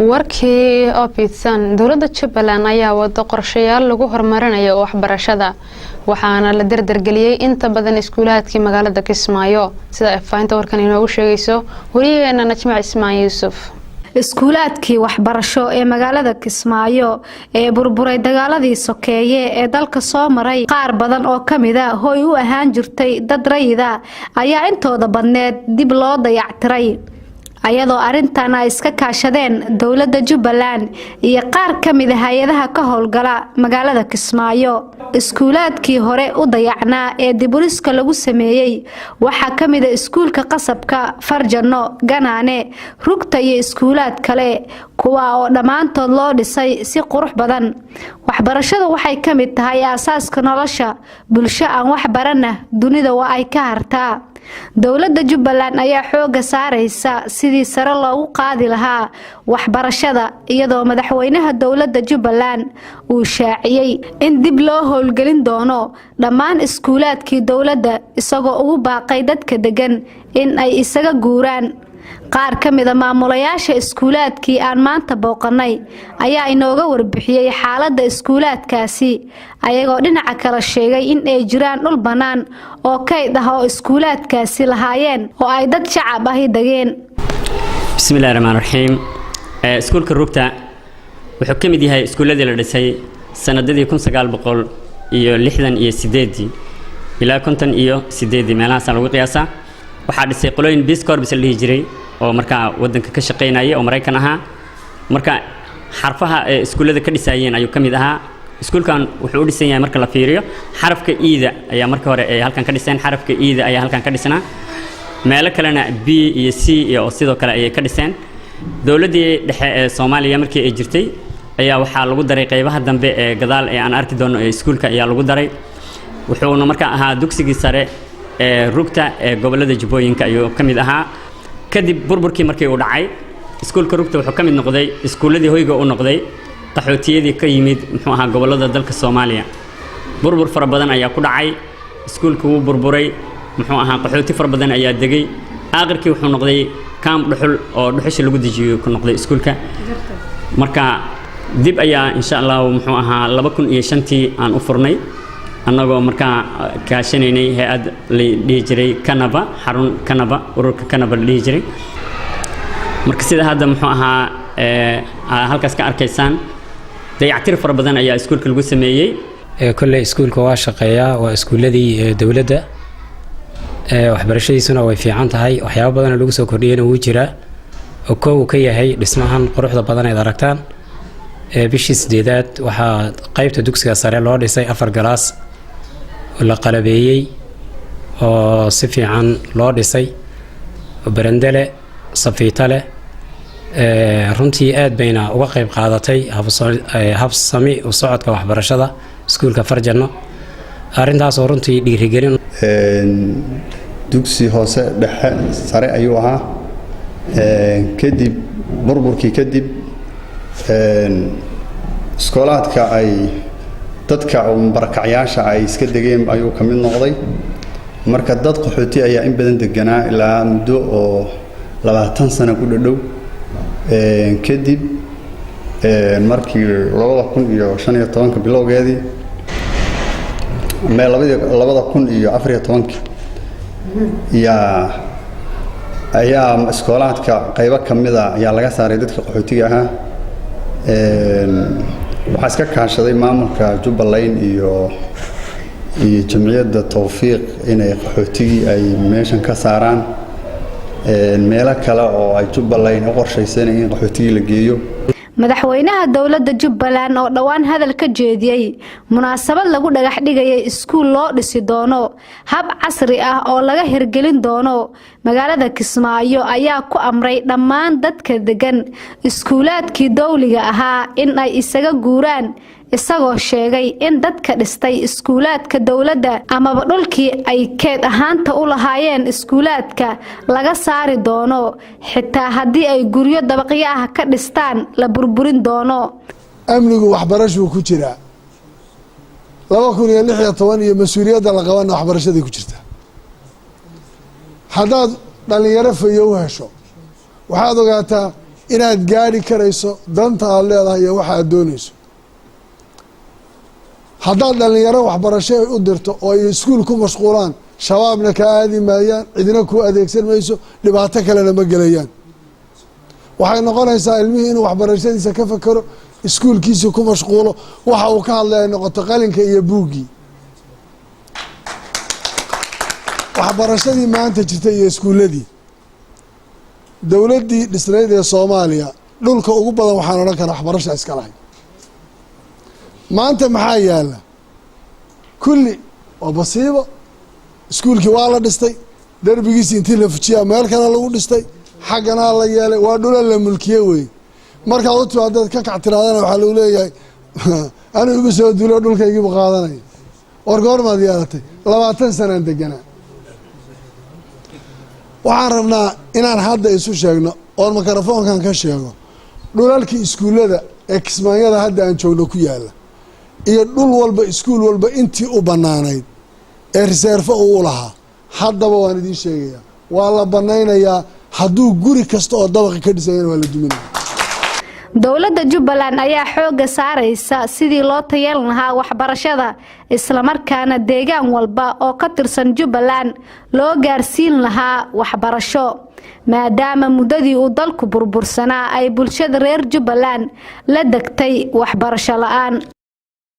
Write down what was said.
Warkii oo fiidsan. Dowladda Jubbaland ayaa wado qorshayaal lagu horumarinayo waxbarashada, waxaana la dardargeliyey inta badan iskuulaadkii magaalada Kismaayo, sida faahinta warkan inoogu sheegayso wariyaheena Najma Cismaan Yuusuf. Iskuulaadkii waxbarasho ee magaalada Kismaayo ee burburay dagaaladii sokeeye ee dalka soo maray, qaar badan oo kamida hoy u ahaan jirtay dad rayida, ayaa intooda badneed dib loo dayactiray, ayadoo arrintan ay iska kaashadeen dowladda Jubbaland iyo qaar ka mid a hay-adaha ka howlgala magaalada Kismaayo. Iskuulaadkii hore u dayacnaa ee diburiska lagu sameeyey waxaa ka mid a iskuulka Qasabka, Farjano, Ganaane, Rugta iyo iskuulaad kale, kuwa oo dhammaantood loo dhisay si qurux badan. Waxbarashadu waxay ka mid tahay aasaaska nolosha. Bulsho aan wax baranna dunida waa ay ka hartaa. Dowladda Jubbaland ayaa xooga saaraysa sidii sare loogu qaadi lahaa waxbarashada, iyadoo madaxweynaha dowladda Jubbaland uu shaaciyey in dib loo howlgelin doono dhammaan iskuulaadkii dowladda, isagoo ugu baaqay dadka degan in ay isaga guuraan. Qaar ka mida maamulayaasha iskuulaadkii aan maanta booqanay ayaa inooga warbixiyey xaaladda iskuulaadkaasi, ayagoo dhinaca kale sheegay in ay jiraan dhul bannaan oo kayd ah oo iskuulaadkaasi lahaayeen oo ay dad shacab ahi degeen. Bismillahi raxmaan raxiim. Iskuulka Rugta wuxuu ka mid yahay iskuulladii la dhisay sanadadii 1968-dii ilaa 58-dii, meelahaasaa lagu qiyaasaa. Waxaa dhisay qolooyin Peace Corps la dhihi jiray oo markaa waddanka ka shaqaynaya oo Maraykan ahaa. Marka xarfaha ee iskuullada ka dhisaayeen ayuu ka mid ahaa. Iskuulkan wuxuu u dhisan yahay, marka la fiiriyo, xarafka iida ayaa marka hore ay halkan ka dhiseen. Xarafka iida ayaa halkan ka dhisnaa, meelo kalena B iyo C iyo sidoo kale ayay ka dhiseen. Dowladdii dhexe ee Soomaaliya markii ay jirtay ayaa waxaa lagu daray qaybaha dambe ee gadaal ee aan arki doono ee iskuulka ayaa lagu daray. Wuxuuna markaa ahaa dugsigii sare ee Rugta ee gobollada Jubbooyinka ayuu ka mid ahaa. Kadib burburkii markii uu dhacay, iskuulka Rugta wuxuu ka mid noqday iskuulladii hoyga u noqday qaxootiyadii ka yimid, muxuu ahaa, gobollada dalka Soomaaliya. Burbur fara badan ayaa ku dhacay iskuulka, wuu burburay, muxuu ahaa, qaxooti fara badan ayaa degay. Aakhirkii wuxuu noqday kaam dhuxul oo dhuxusha lagu dejiyo ku noqday iskuulka. Marka dib ayaa, insha Allahu, muxuu ahaa, 2005-tii aan u furnay, annagoo markaa kaashanaynay hay-ad la dhihi jiray Kanaba, xarun Kanaba, ururka Kanaba la dhihi jiray. Marka sida hadda, muxuu ahaa, halkaas ka arkaysaan, dayactir fara badan ayaa iskuulka lagu sameeyey. Kolley iskuulka waa shaqeeyaa, waa iskuulladii dowladda, waxbarashadiisuna way fiican tahay. Waxyaabo badanoo lagu soo kordhiyeyna wuu jiraa, oo koow uu ka yahay dhismahan quruxda badan eed aragtaan. Bishii sideedaad waxaa qeybta dugsiga sare loo dhisay afar galaas oo la qalabeeyey oo si fiican loo dhisay oo barandele safiito leh. Runtii aad bayna uga qayb qaadatay habsami u socodka waxbarashada iskuulka Farjanno, arrintaasoo runtii dhiirigelin. Dugsi hoose, dhexe, sare ayuu ahaa. Kadib burburkii kadib, iskoolaadka ay dadka barakacyaasha ay iska degeen ayuu ka mid noqday. Marka dad qaxooti ayaa in badan deganaa ilaa muddo oo 20 sano ku dhadhow. Kadib markii 2015-ka bilowgeedii, 2014-kii yaa ayaa iskoolaadka qaybo ka mida ayaa laga saaray dadka qaxootiga ahaa. Waxaa iska kaashaday maamulka Jubbaland iyo jamciyadda Towfiiq inay qaxootigii ay meeshan ka saaraan, meelo kale oo ay Jubbaland u qorshaysana in qaxootigii la geeyo. Madaxweynaha dowladda Jubbaland oo dhowaan hadal ka jeediyey munaasabad lagu dhagax dhigayay iskuul loo dhisi doono hab casri ah oo laga hirgelin doono magaalada Kismaayo ayaa ku amray dhammaan dadka degan iskuulaadkii dowliga ahaa in ay isaga guuraan, isagoo sheegay in dadka dhistay iskuulaadka dowladda amaba dhulkii ay keed ahaanta u lahaayeen iskuulaadka laga saari doono, xitaa haddii ay guryo dabaqyo ah ka dhistaan la burburin doono. Amnigu waxbarashuu ku jiraa. 2016 iyo mas-uuliyadda la qabana waxbarashaday ku jirtaa. Haddaad dhalinyaro fayow hesho, waxaad ogaataa Inaad gaari karayso danta aad leedahay iyo waxa aad doonayso. Haddaad dhallinyaro waxbarasho ay u dirto oo ay iskuul ku mashquulaan, Shabaabna kaa aadi maayaan, cidina ku adeegsan mayso, dhibaato kalena ma gelayaan. Waxay noqonaysaa ilmihii inuu waxbarashadiisa ka fakero, iskuulkiisa ku mashquulo, waxa uu ka hadlay ay noqoto qalinka iyo buuggii. Waxbarashadii maanta jirtay iyo iskuulladii dowladdii dhisnayd ee Soomaaliya, dhulka ugu badan waxaan odhan karaa waxbarasha iska lahay. Maanta maxaa yaala? Kulli waa basiibo. Iskuulkii waa la dhistay, derbigiisi intii la fujiyaa meel kale lagu dhistay, xagganaa la yeelay. Waa dhula la mulkiye wey. Markaad u timaadaad ka kac tiraadana, waxaa lagu leeyahay anu igu soo duulo, dhulkaygiibu qaadanaya. War goormaad yeelatay? 20 sanaan deganaa. Waxaan rabnaa inaan hadda isu sheegno oon mikrofoonkan ka sheego dhulalkii iskuullada ee Kismaanyada hadda aan joogno ku yaala iyo dhul walba, iskuul walba intii u bannaanayd ee reserve uu lahaa, haddaba waan idiin sheegayaa, waa la bannaynayaa. Hadduu guri kasta oo dabaqi ka dhisayana, waa la duminaya. Dowladda Jubbaland ayaa xoogga saaraysa sidii loo tayeelan lahaa waxbarashada, islamarkaana deegaan walba oo ka tirsan Jubbaland loo gaarsiin lahaa waxbarasho, maadaama muddadii uu dalku burbursanaa ay bulshada reer Jubbaland la degtay waxbarasho la-aan.